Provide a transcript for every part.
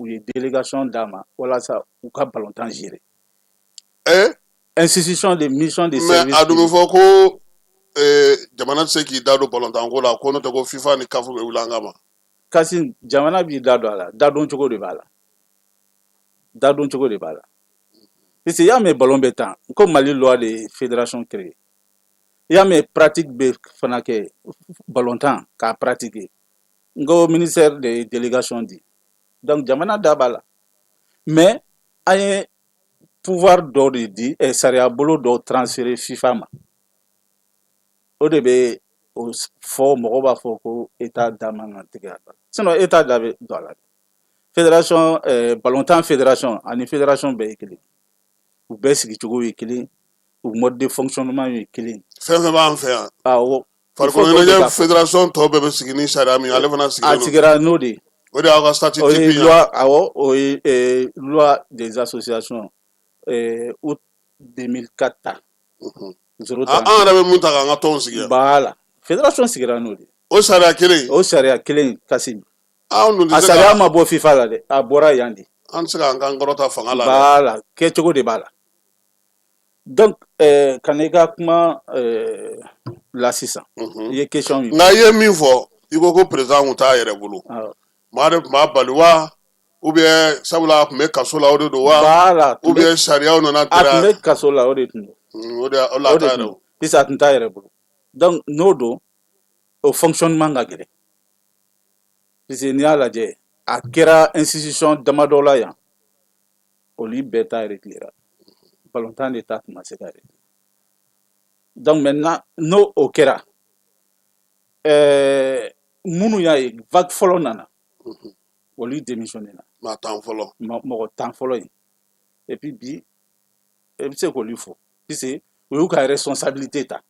U ye délégation d'a ma walasa u ka balontan gérer. Eh? Institution de mission de Mais service. A dun bɛ fɔ ko jamana tɛ se k'i da don balontanko la, ko n'o tɛ ko FIFA ni CAF bɛ wuli an kama. Kasi, jamana b'i da don a la, dadon cogo de b'a la, dadon cogo de b'a la, parce que i y'a mɛn ballon bɛ tan ko Mali loi de fédération créée, i y'a mɛn pratique bɛ fana kɛ ballon tan k'a pratiquer, n ko ministère de délégation di. Donc jamana da b'a la, mais an ye pouvoir dɔ de di, sariya bolo dɔ transférer FIFA ma. O de bɛ o fɔ, mɔgɔw b'a fɔ ko état da man kan tigɛ a la, sinon état da bɛ don a la. Fédération, ballontan fédération ani fédération bɛɛ ye kelen, u bɛɛ sigicogo ye kelen, u mode de fonctionnement ye kelen. Fɛn fɛn b'an fɛ yan. Awɔ. Farikolo ɲɛnajɛ fédération tɔ bɛɛ bɛ sigi ni sariya min ye, ale fana A sigilen don. Sigira n'o de ye. O de y'aw ka statut O ye type ye. Loi, awɔ, o ye loi des associations, août 2004 ta 0. An yɛrɛ bɛ mun ta k'an ka tɔnw sigi yan? Voilà, fédération sigira n'o de ye. O sariya kelen. O sariya kelen, Kasi. Anw dun A tɛ se sariya ka ma bɔ FIFA la dɛ, a bɔra yan de. An tɛ se k'an kan kɔrɔta fanga la dɛ. Voilà, kɛcogo de b'a la. Donc ka na i ka kuma la sisan, i ye question min Nka i ye min fɔ, i ko ko président kun t'a yɛrɛ bolo. Awɔ. Maa de tun b'a bali wa, ou bien sabula a tun bɛ kaso la, o de don wa? Voilà. Ou bien sariyaw nana A tun tɛrɛ bɛ kaso la, o de tun don. O de o la O a de t'a tun yɛrɛ don, puisque a tun t'a yɛrɛ bolo. Donc n'o don, o fonctionnement ka gɛlɛn, puisque n'i y'a lajɛ, a kɛra institution damadɔ la yan, olu bɛɛ ta reculera, balontan de ta tun ma se ka reculer. Donc maintenant, n'o o kɛra, minnu y'a ye vague fɔlɔ nana, olu démissionné na. Maa 10 fɔlɔ. Mɔgɔ 10 fɔlɔ in. Et puis bi, e bɛ se k'olu fɔ, puisque u y'u ka responsabilité ta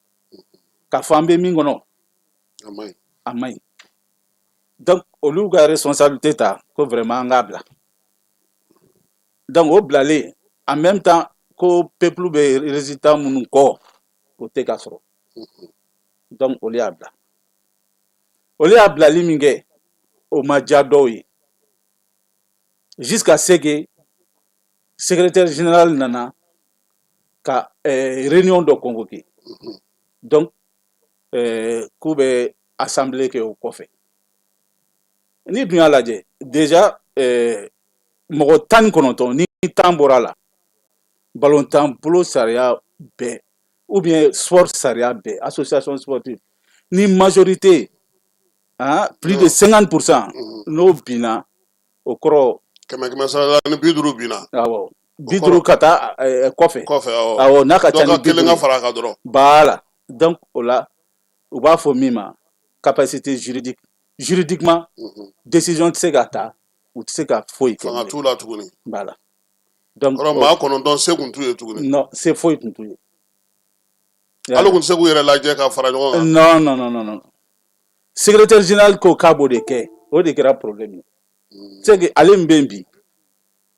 k'a fɔ an bɛ min kɔnɔ. A ma ɲi. A man ɲi. Donc olu y'u ka responsabilité ta ko vraiment an k'a bila. Donc o bilalen, en même temps ko peuple bɛ résultat minnu kɔ, o tɛ ka sɔrɔ. Donc olu y'a bila. Olu y'a bilali min kɛ, o ma diya dɔw ye, jusqu'à ce que secrétaire général nana ka réunion dɔ convoquer. Donc k'u bɛ assemblée kɛ o kɔfɛ. Ni dun y'a lajɛ déjà, mɔgɔ 19, ni 10 bɔra la, balontan bolo sariya bɛɛ ou bien sport sariya bɛɛ, association sportive ni majorité, hein, plus de 50%, n'o binna, o kɔrɔ Kɛmɛ kɛmɛ sara la, ni 50 binna. Awɔ, 50 ka taa kɔfɛ. Kɔfɛ, awɔ. Awɔ, n'a ka ca dɔ ni ka bi kelen duuru ka ye. fara a kan dɔrɔn. Voilà. Donc o la, u b'a fɔ min ma capacité juridique, juridiquement décision tɛ se ka ta, u tɛ se ka foyi kɛ Fanga bilen. t'u la tuguni. Voilà, donc Kɔrɔ maa 9 se kun t'u ye tuguni. Non, se foyi tun t'u ye. Hali kun tɛ se k'u yɛrɛ lajɛ ka fara ɲɔgɔn kan. Non, non, non, non, non, secrétaire général ko k'a b'o de kɛ, o de kɛra problème ye. C'est que ale min bɛ yen bi,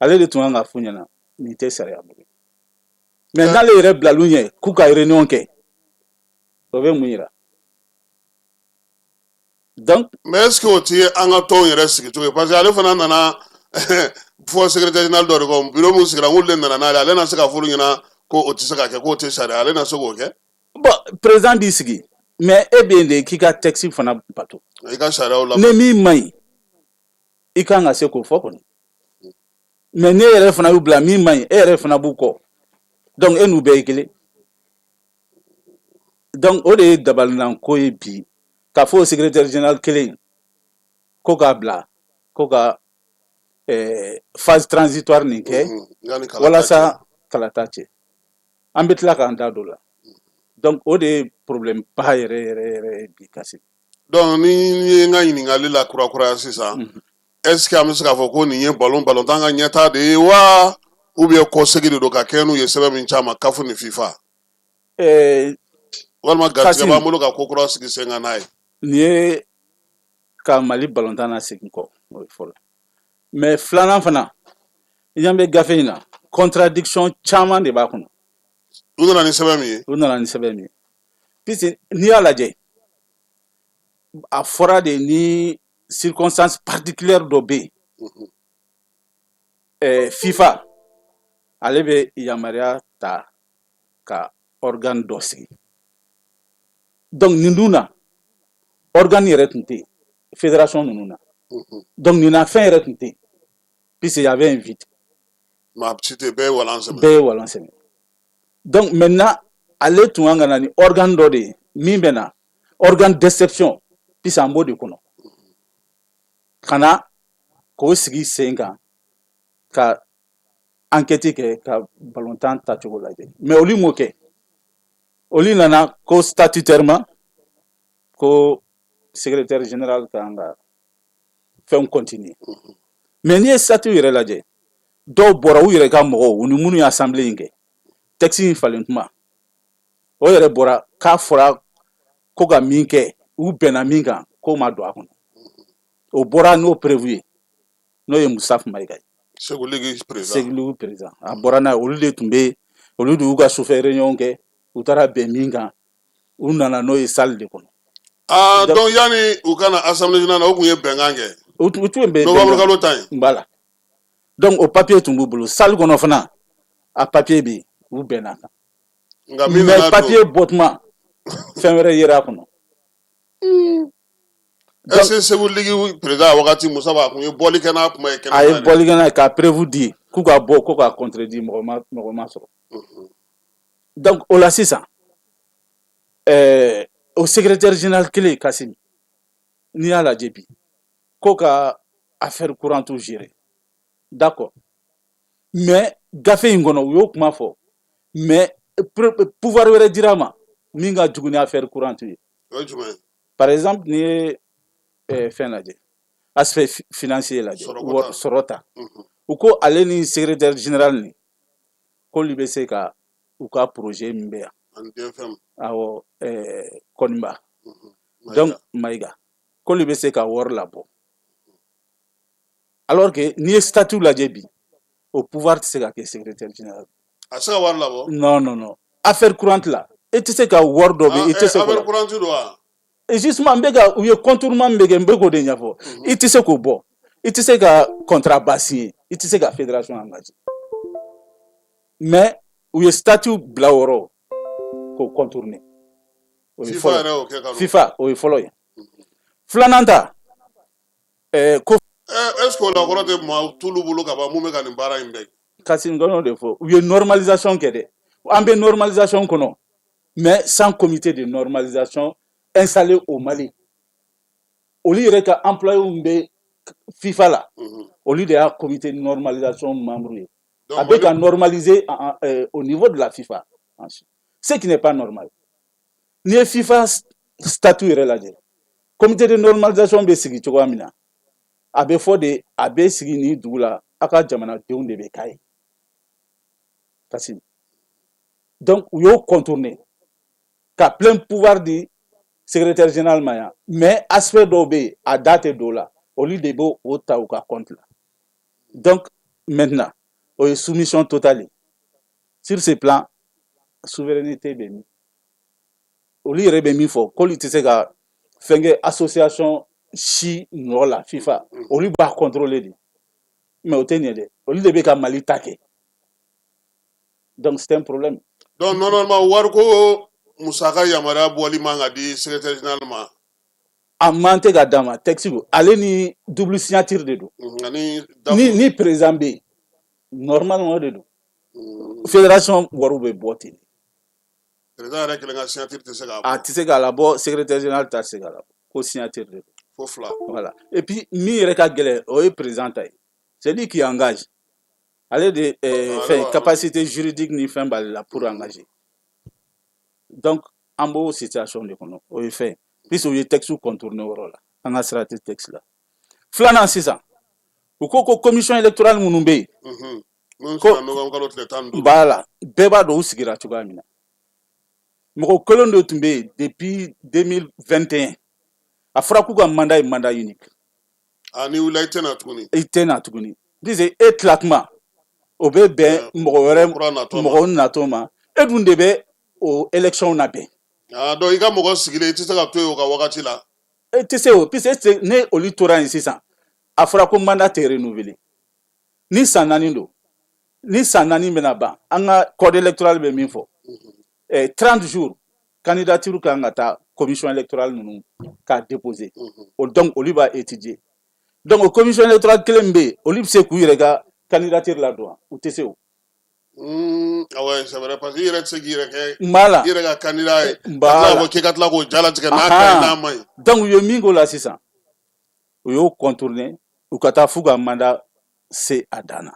ale de tun kan ka f'u ɲɛna nin tɛ sariya bolo. Mais n'ale yɛrɛ bilal'u ɲɛ k'u ka réunion kɛ, o bɛ mun yira? Donc Mais est ce que o ti an ka tɔnw yɛrɛ sigi cogo ye? Parce que ale fana nana fɔ secrétaire général dɔ de kɔ, bureau mun sigira, k'olu de nana n'ale, ale na se ka f'olu ɲɛna ko o tɛ se ka kɛ, k'o tɛ sariya, ale na se k'o kɛ. Bon, président b'i sigi, mais e bɛ yen de k'i ka texte fana bato. I ka sariyaw la. Ni min man ɲi, i kan ka se k'o fɔ kɔni. Mais ne yɛrɛ fana y'u bila min man ɲi, e yɛrɛ fana b'u kɔ. Donc e n'u bɛɛ ye kelen. Donc o de ye dabalinanko ye bi, k'a fɔ o secrétaire général kelen ko k'a bila ko ka phase transitoire nin kɛ Yanni kalata. Walasa kalata cɛ, an bɛ tila k'an da don o la. Donc o de ye problème ba yɛrɛ yɛrɛ yɛrɛ ye bi, Kasi. Donc ni ye n ka ɲininkali la kurakuraya sisan, est ce que an bɛ se k'a fɔ ko nin ye balontan ka ɲɛtaa de ye wa, ou bien kɔsegi de don ka kɛ n'u ye sɛbɛn min caman CAF ni FIFA, walima garijɛgɛ Kassim. b'an bolo ka ko kura sigi sen kan n'a ye? Nin ye ka Mali balontan na segin kɔ, o ye fɔlɔ. Mais filanan fana, i ɲɛ bɛ gafe in na, contradiction caman de b'a kɔnɔ. U nana ni sɛbɛn min ye. U nana ni sɛbɛn min ye, puisque n'i y'a lajɛ, a fɔra de ni circonstance particulière dɔ bɛ yen. FIFA ale bɛ yamaruya ta ka organe dɔ sigi. Donc nin dun na, organe yɛrɛ tun tɛ yen fédération ninnu na. Donc nin na, fɛn yɛrɛ tun tɛ yen puisque y avait un vide. Maa si tɛ, bɛɛ ye walan sɛmɛ. Bɛɛ ye walan sɛmɛ. Donc maintenant, ale tun kan ka na ni organe dɔ de ye min bɛ na organe d'exception, puisque an b'o de kɔnɔ, ka na k'o sigi sen kan ka enquête kɛ, ka balontan tacogo lajɛ. Mais olu m'o kɛ. Olu nana ko statutairement, ko secrétaire général kan ka fɛnw continuer. Mais n'i ye statut yɛrɛ lajɛ, dɔw bɔra u yɛrɛ ka mɔgɔw, u ni minnu ye assemblée in kɛ, texte in falen tuma, o yɛrɛ bɔra k'a fɔra ko ka min kɛ, u bɛnna min kan, k'o ma don a kɔnɔ. O bɔra n'o prévu ye, n'o ye Moustapha Maïga ye. Segu Ligue président. Segu Ligue président, a bɔra n'a ye. Olu de tun bɛ, olu de y'u ka sufɛ réunion kɛ, u taara bɛn min kan, u nana n'o ye salle de kɔnɔ. Ah, donc yanni u ka na assemblée générale, o tun ye bɛnkan kɛ. U tun bɛ Novembre kalo tan ye. Voilà, donc o papier tun b'u bolo salle kɔnɔ fana, a papier bɛ yen, u bɛnna kan. Nka min Mais nana don papier bɔtuma, fɛn wɛrɛ yera a kɔnɔ. Est ce que Segu Ligue président wagati, Musa, a kun ye bɔli kɛ n'a kuma ye kɛnɛ? A ye bɔli kɛ n'a ye ka preuve di k'u ka bɔ ko k'a contredit, mɔgɔ ma sɔrɔ. Donc o la sisan, o secrétaire général kelen, Kassim, n'i y'a lajɛ bi, ko ka affaire courante gérer, d'accord, mais gafe in kɔnɔ, u y'o kuma fɔ, mais pouvoir wɛrɛ dira a ma min ka jugu ni affaire courante ye. O ye jumɛn ye? Par exemple, n'i ye fɛn lajɛ, aspect financier lajɛ, sɔrɔ sɔrɔ ta, u ko ale ni secrétaire général ni k'olu bɛ se ka u ka projet min bɛ yan. Ani DFM. Awɔ, Kɔniba, donc Maïga, k'olu bɛ se ka wari labɔ, alors que n'i ye statut lajɛ bi, o pouvoir tɛ se ka kɛ secrétaire général. A se ka wari labɔ? Non, non, non, affaire courante la, e tɛ se ka wari dɔ bɛ, i tɛ se k'o Affaire courante don wa? Et justement, n bɛ ka u ye contournement min bɛ kɛ, n bɛ k'o de ɲɛfɔ. I tɛ se k'o bɔ, i tɛ se ka contrat ba signer, i tɛ se ka fédération engager, mais u ye statut bila o yɔrɔ k'o contourner. O ye FIFA fɔlɔ. Yɛrɛ y'o kɛ ka FIFA, o ye fɔlɔ ye. Filanan ta, ko Est ce que o la kɔrɔ tɛ maa t'olu bolo ka ban mun bɛ ka nin baara in bɛɛ? Kassim Gɔnɔ de fɔ, u ye normalisation kɛ dɛ. An bɛ normalisation kɔnɔ, mais sans comité de normalisation installé au Mali. Olu yɛrɛ ka employé bɛ FIFA la, olu de y'a comité de normalisation membre ye. A bɛ ka normaliser au niveau de la FIFA, ce qui n'est pas normal. N'i ye FIFA statut yɛrɛ lajɛ, comité de normalisation bɛ sigi cogoya min na, a bɛ fɔ de a bɛ sigi nin dugu la, a ka jamanadenw de bɛ k'a ye, Kassim. Donc u y'o contourner ka plein pouvoir di secrétaire général ma yan, mais aspect dɔw bɛ yen, a da tɛ don o la, olu de b'o o ta u ka compte la. Donc maintenant, o ye soumission totale ye. Sur ce plan, souveraineté bɛ min? Olu yɛrɛ bɛ min fɔ, k'olu tɛ se ka fɛn kɛ association si nɔ la FIFA, olu b'a contrôler de, mais o tɛ ɲɛ dɛ, olu de bɛ ka Mali ta kɛ. Donc c'est un problème. Donc normalement, wariko musaka yamaruya bɔli man ka di secrétaire général ma. A man tɛ ka d'a ma. Texte don, ale ni double signature de don. Ani Ni président bɛ yen, normalement o de don, fédération wariw bɛ bɔ ten. Président yɛrɛ kelen ka signature tɛ se k'a A bɔ. tɛ se k'a labɔ, secrétaire général ta tɛ se k'a labɔ, ko signature de don. Fo fila. Voilà. Et puis min yɛrɛ ka gɛlɛn, o ye président ta ye, c'est lui qui engage, ale de fɛn capacité juridique ni fɛn b'ale la pour engager. Donc an b'o situation de kɔnɔ. O ye fɛn, puisque u ye texte contourner o yɔrɔ la, an ka sira tɛ texte la. Filanan sisan, u ko commission électorale minnu bɛ yen, Minnu ko sigira novembre kalo tile 15. Voilà, bɛɛ b'a dɔn u sigira cogoya min na. Mɔgɔ kelen de tun bɛ yen depuis 2021, a fɔra k'u ka mandat ye mandat unique. A ni wulila, i tɛ na tuguni. I tɛ na tuguni, puisque e tila tuma, o bɛ bɛn mɔgɔ wɛrɛ Kura natɔ ma. Mɔgɔw natɔ ma, e dun de bɛ o élection labɛn. Ah, donc i ka mɔgɔ sigilen, i tɛ se ka to yen o ka wagati la. E tɛ se o, puisque e tɛ se. Ne olu tora yen sisan, a fɔra ko mandat tɛ renouveler. Ni san 4 don, ni san 4 bɛna ban, an ka code électoral bɛ min fɔ, 30 jours, candidature kan ka taa commission électorale ninnu k'a déposer. O donc olu b'a étudier. Donc o commission électorale kelen min bɛ yen, olu bɛ se k'u yɛrɛ ka candidature ladon wa? U tɛ se o. Ah ouais, c'est vrai, parce que i yɛrɛ tɛ se k'i yɛrɛ kɛ Voilà. i yɛrɛ ka candidat ye, ka Voilà. tila k'a fɔ k'i ka tila k'o jalatigɛ n'a ka ɲi, n'a ma ɲi. Donc u ye min k'o la sisan, u y'o contourner, u ka taa f'u ka mandat se a dan na.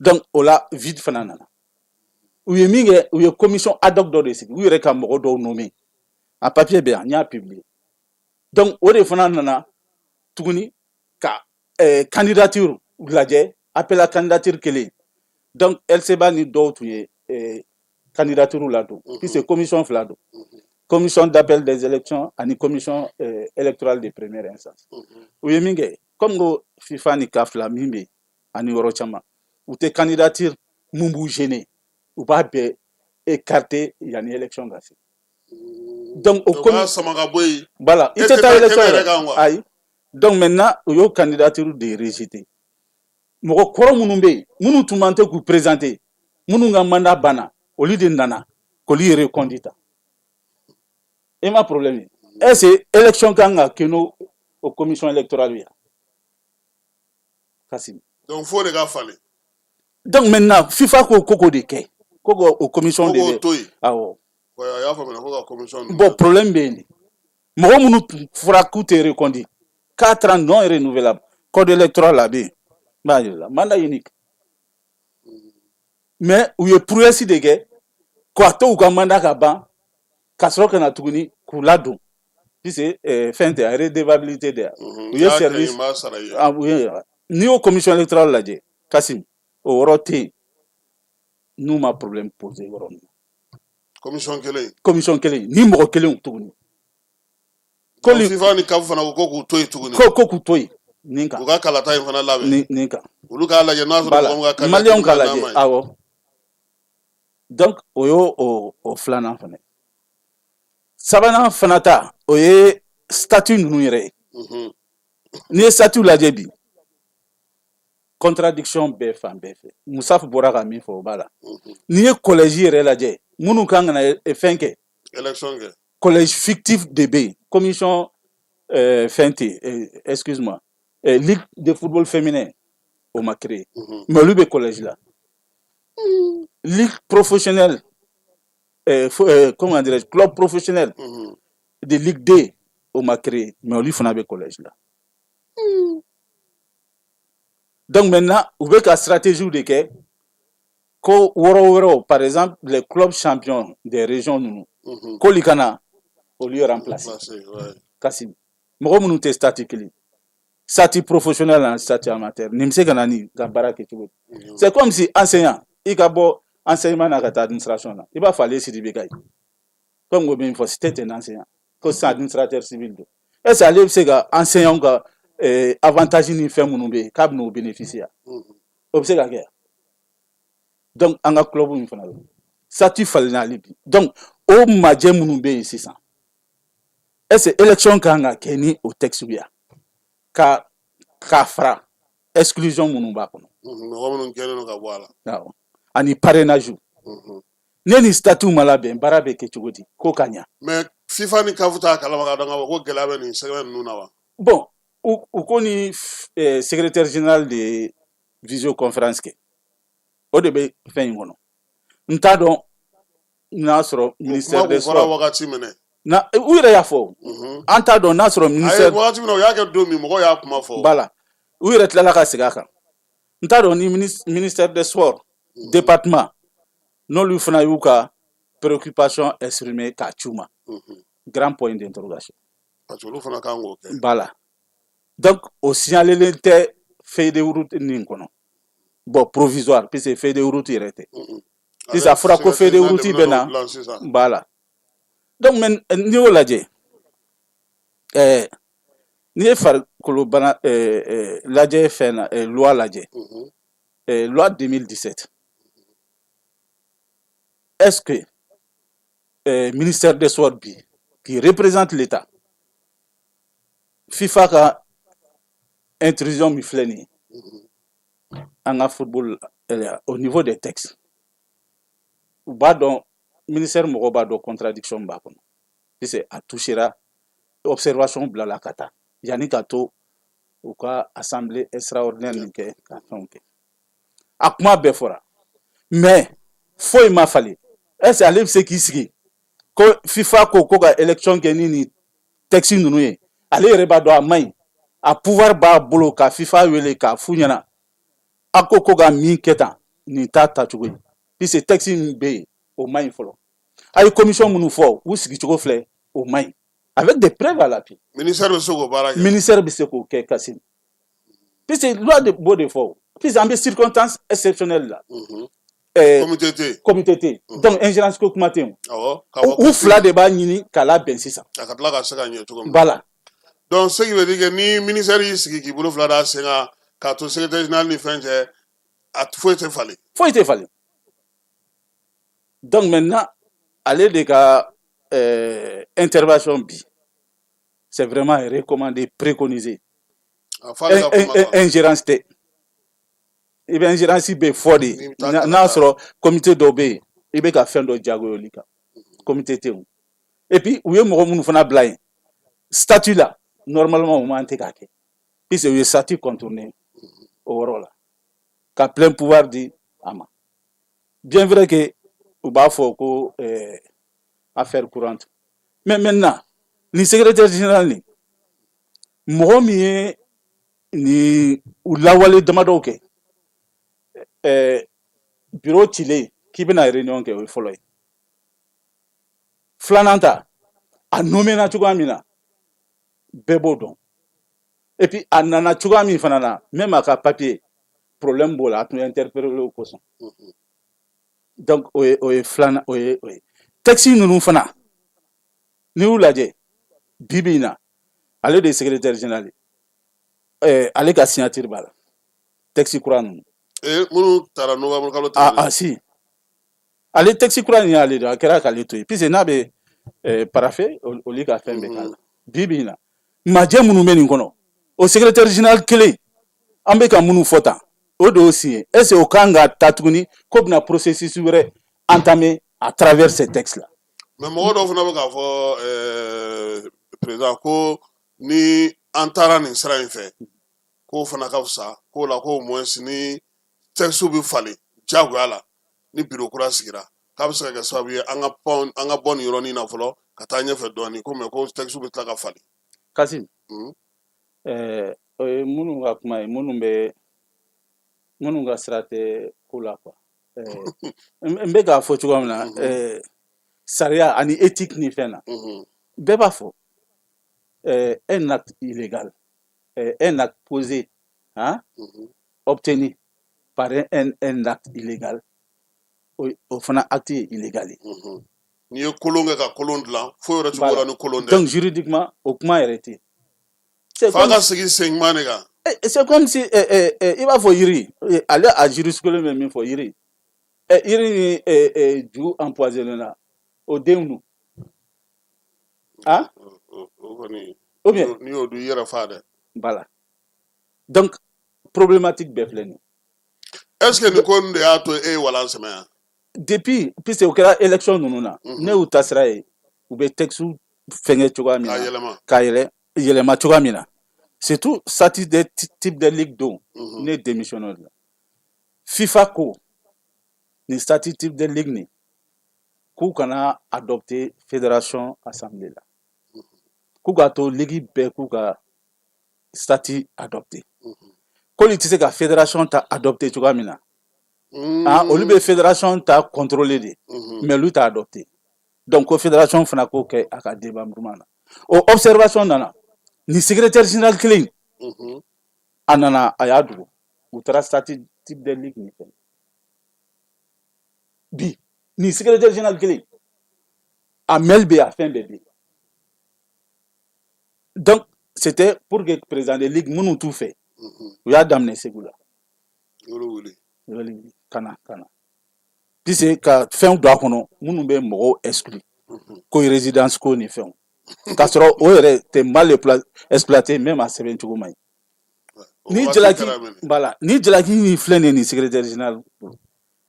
Donc o la, vide fana nana. U ye min kɛ, u ye commission ad hoc dɔ de sigi, u yɛrɛ ka mɔgɔ dɔw nommé. A papier bɛ yan, n y'a publier. Donc o de fana nana tuguni ka candidature lajɛ, appel à candidature kelen. Donc LCBA ni dɔw tun ye candidature ladon, puisque commission fila don, commission d'appel des élections ani commission électorale de première instance. U ye min kɛ, comme ko FIFA ni CAF la min bɛ yen ani yɔrɔ caman, u tɛ candidature mun b'u gêner, u b'a bɛɛ écarter yanni élection ka se. Donc o U b'a sama ka bɔ yen. Voilà, i E tɛ tɛ taa taa élection kɛnɛ yɛrɛ yɛrɛ kan quoi. Ayi. Donc maintenant u y'o candidature de rejeter. Mɔgɔ kɔrɔ minnu bɛ yen, minnu tun man tɛ k'u présenter, minnu ka mandat banna, olu de nana k'olu yɛrɛ conduit ta. E ma problème ye, est ce que élection kan ka kɛ n'o o commission électorale ye, Kassim? Donc fo de ka falen. Donc maintenant FIFA ko k'o de kɛ, ko k'o o commission Ko de k'o bɛ to yen. Awɔ. Ouais, a y'a faamuya ko ka commission ninnu. Bon, problème bɛ yen de. Mɔgɔ minnu tun fɔra k'u tɛ reconduit, 4 ans non renouvelable, code électoral la bɛ yen, n b'a yir'i la, mandat unique. Mais u ye prouesse de kɛ k'a to u ka mandat ka ban, ka sɔrɔ ka na tuguni k'u ladon, puisque fɛn tɛ redevabilité de ya. U ye N'i y'a kɛ service n b'a sara i ye. Ah, u ye, n'i y'o commission électorale lajɛ, Kassim, o yɔrɔ tɛ yen n'u ma problème poser yɔrɔ min na. Commission kelen. Commission kelen ni mɔgɔ kelenw tuguni. Donc FIFA ni CAF fana ko k'u to yen tuguni. Ko k'u to yen nin kan. U ka kalata in fana labɛn. Nin kan. Olu k'a lajɛ n'a sɔrɔ Voilà. mɔgɔ min ka candidature Maliyɛnw k'a n'a lajɛ. ma ɲi. Awɔ. Donc o y'o o filanan fana ye. Sabanan fana ta, o ye statut ninnu yɛrɛ ye. N'i ye statut lajɛ bi, contradiction bɛɛ fan bɛɛ fɛ. Musaf bɔra ka min fɔ, o b'a la. N'i ye collège yɛrɛ lajɛ, minnu kan ka na fɛn kɛ, élection kɛ, collège fictif de bɛ yen, commission fɛn tɛ yen, excuse-moi, ligue de football féminin, o ma créé, mais olu bɛ collège la. Ligue professionnelle, comment dirais-je, club professionnel de Ligue D, o ma créé, mais olu fana bɛ collège la. Donc maintenant u bɛ ka stratégie de kɛ ko wɔɔrɔ wɛrɛw, par exemple les clubs champions des régions ninnu, k'olu ka na olu remplacer. Remplacer, ouais. Kasi mɔgɔ minnu tɛ statut kelen, statut professionnel ani statut amateur, nin bɛ se ka na ni ka baara kɛ cogo di? C'est comme si enseignant, i ka bɔ enseignement na ka taa administration na, i b'a fɔ ale Sidibe ka ye comme ko min fɔ, c'était un enseignant, ko sisan administrateur civil don. Est ce que ale bɛ se ka enseignant ka avantage ni fɛn minnu bɛ yen, k'a bɛ n'o bénéficier? O bɛ se ka kɛ. Donc an ka club min fana bɛ statut falenna hali bi. Donc o majɛ minnu bɛ yen sisan, est ce que élection kan ka kɛ ni o texte ye, ka k'a fara exclusion minnu b'a kɔnɔ? Mɔgɔ minnu kɛlen don ka bɔ a la. Awɔ, ani parrainage. Ne ni statut ma labɛn, baara bɛ kɛ cogo di ko ka ɲa? Mais FIFA ni CAF t'a kalama k'a dɔn k'a fɔ ko gɛlɛya bɛ nin sɛbɛn ninnu na wa? Bon, u ko ni secrétaire général de ye visioconférence kɛ, o de bɛ fɛn in kɔnɔ. N t'a dɔn n'a sɔrɔ ministère des kuma kun fɔra sports wagati min na, u yɛrɛ y'a fɔ. An t'a dɔn n'a sɔrɔ A ye ministère wagati min na, u y'a kɛ don min, mɔgɔw y'a kuma fɔ. Voilà, u yɛrɛ tilala ka segin a kan. N t'a dɔn ni ministère des sports département, n'olu fana y'u ka préoccupation exprimer k'a ci u ma. Grand point d'interrogation. Parce que olu fana kan k'o kɛ. Voilà. Donc o signalelen tɛ feuille de route nin kɔnɔ. Bon, provisoire, puisque feuille de route yɛrɛ tɛ. Sisan a fɔra ko feuille de route bɛ na. Dilan sisan. Voilà. Donc mais n'i y'o lajɛ, n'i ye farikolo bana lajɛ fɛn na, loi lajɛ, loi 2017, est-ce que ministère des sports bi, qui représente l'État, FIFA ka intrusion min filɛ nin ye, An ka football au niveau des textes, u b'a dɔn, ministère mɔgɔw b'a dɔn, contradiction b'a kɔnɔ, puisque a touchera, observation bilala ka taa yanni ka to u ka assemblée extraordinaire nin kɛ ka fɛnw kɛ. A kuma bɛɛ fɔra, mais foyi ma falen. Est ce que ale bɛ se k'i sigi ko FIFA ko ka élection kɛ ni nin texte ninnu ye? Ale yɛrɛ b'a dɔn a man ɲi. A pouvoir b'a bolo ka FIFA wele k'a f'u ɲɛna: a ko ka min kɛ tan, nin t'a tacogo ye, puisque texte min bɛ yen, o man ɲi fɔlɔ. A ye commission minnu fɔ, u sigicogo filɛ, o man ɲi, avec des preuves à l'appui. Ministère bɛ se k'o baara kɛ? Ministère bɛ se k'o kɛ, Kassim, puisque loi de b'o de fɔ, puisque an bɛ circonstance exceptionnelle la. Comité tɛ yen. Comité tɛ yen, donc ingérence ko kuma tɛ yen. Awɔ, k'a fɔ U fila de b'a ɲini k'a labɛn sisan. A ka tila ka se ka ɲɛ cogo min. Voilà. Donc ce qui veut dire que ni ministère y'i sigi k'i bolo fila da sen kan k'a to secrétaire général ni fɛn cɛ, a foyi tɛ falen. Foyi tɛ falen. Donc maintenant, ale de ka intervention bi, c'est vraiment recommandé, préconisé. A f'ale ka kuma kan. Ingérence tɛ. I bɛ ingérence bɛ fɔ de N'i bɛ taa n'a sɔrɔ comité dɔw bɛ yen, i bɛ ka fɛn dɔ jagoya olu kan. Comité tɛ yen. Et puis u ye mɔgɔ minnu fana bila yen statut la, normalement u man tɛ k'a kɛ, puisque u ye statut contourné o yɔrɔ la ka plein pouvoir di a ma. Bien vrai que u b'a fɔ ko affaire courante, mais maintenant ni secrétaire général nin, mɔgɔ min ye ni u lawale damadɔw kɛ, bureau cilen k'i bɛna réunion kɛ, o ye fɔlɔ ye. Filanan ta, a nommé na cogoya min na, bɛɛ b'o dɔn. Et puis a nana cogoya min fana na, même a ka papier, problème b'o la, a tun interpellé o kosɔn. Donc o ye filanan, o ye texte ninnu fana, n'i y'u lajɛ bi bi in na, ale de ye secrétaire général ye, ale ka signature b'a la, texte kura ninnu. Ee, minnu taara novembre kalo Ah. tɛmɛnen. Ah si, ale texte kura nin y'ale de, a kɛra k'ale to yen, puisque n'a bɛ paraphé, olu ka fɛn bɛɛ k'a la. Bi bi in na, majɛ minnu bɛ nin kɔnɔ, o secrétaire général kelen an bɛ ka minnu fɔ tan, o de y'o signé. Est ce que o kan ka ta tuguni ko bɛna processus wɛrɛ entamer à travers ces textes là? Mais mɔgɔ dɔw fana bɛ k'a fɔ, président, ko ni an taara nin sira in fɛ, k'o fana ka fisa, k'o la ko au moins ni texte bɛ falen diyagoya la, ni bureau kura sigira, k'a bɛ se ka kɛ sababu ye an ka pan, an ka bɔ nin yɔrɔnin na fɔlɔ ka taa ɲɛfɛ dɔɔnin, ko mais ko texte bɛ tila ka falen. Kassim, o ye minnu ka kuma ye, minnu bɛ minnu ka sira tɛ ko la quoi. N bɛ k'a fɔ cogoya min na, sariya ani éthique ni fɛn na, bɛɛ b'a fɔ un acte illégal, un acte posé, hein, obtenu par un acte illégal, o fana acte ye illégal ye. N'i ye kolon kɛ ka kolon dilan, foyi wɛrɛ tɛ bɔ o la ni kolon tɛ. Donc juridiquement, o kuma yɛrɛ tɛ yen. F'a ka segin sen ɲuman de kan. C'est comme si i b'a fɔ yiri, ale a jurisprudence bɛ min fɔ, yiri yiri ni ju empoisonné na, o denw dun, ah. O kɔni. Ou bien. N'i y'o dun, i yɛrɛ fa dɛ. Voilà, donc problématique bɛɛ filɛ nin ye. Est ce que nin ko nin de y'a to e ye walan sɛmɛ yan? Depuis, puisque o kɛra élection ninnu na, ne y'u ta sira ye, u bɛ texte fɛngɛ cogoya min k'a na, yɛlɛma, k'a yɛlɛma cogoya min na, surtout statut de type de ligue don, ne démissionné o de la. FIFA ko nin statut type de ligue nin, k'u kana adopter fédération assemblée la, k'u k'a to ligue bɛɛ k'u ka statut adopter, k'olu tɛ se ka fédération ta adopter cogoya min na. Ah, olu bɛ fédération ta contrôler de, mais olu t'a adopter. Donc ko fédération fana k'o kɛ a ka démembrement na. O observation nana ni secrétaire général kelen, a nana, a y'a dogo, u taara statut type de ligue nin fɛn. Bi ni secrétaire général kelen, a mail bɛ yen, a fɛn bɛɛ bɛ yen. Donc c'était pour que président de ligue minnu t'u fɛ, u y'a daminɛ Segu la. Olu wuli. Wuli ka na puisque ka fɛnw don a kɔnɔ minnu bɛ mɔgɔw exclure, ko résidence ko ni fɛnw, k'a sɔrɔ o yɛrɛ tɛ mal exploité, même a sɛbɛn cogo man ɲi. Ni jalaki, voilà, ni jalaki min filɛ nin ye, nin secrétaire général bolo,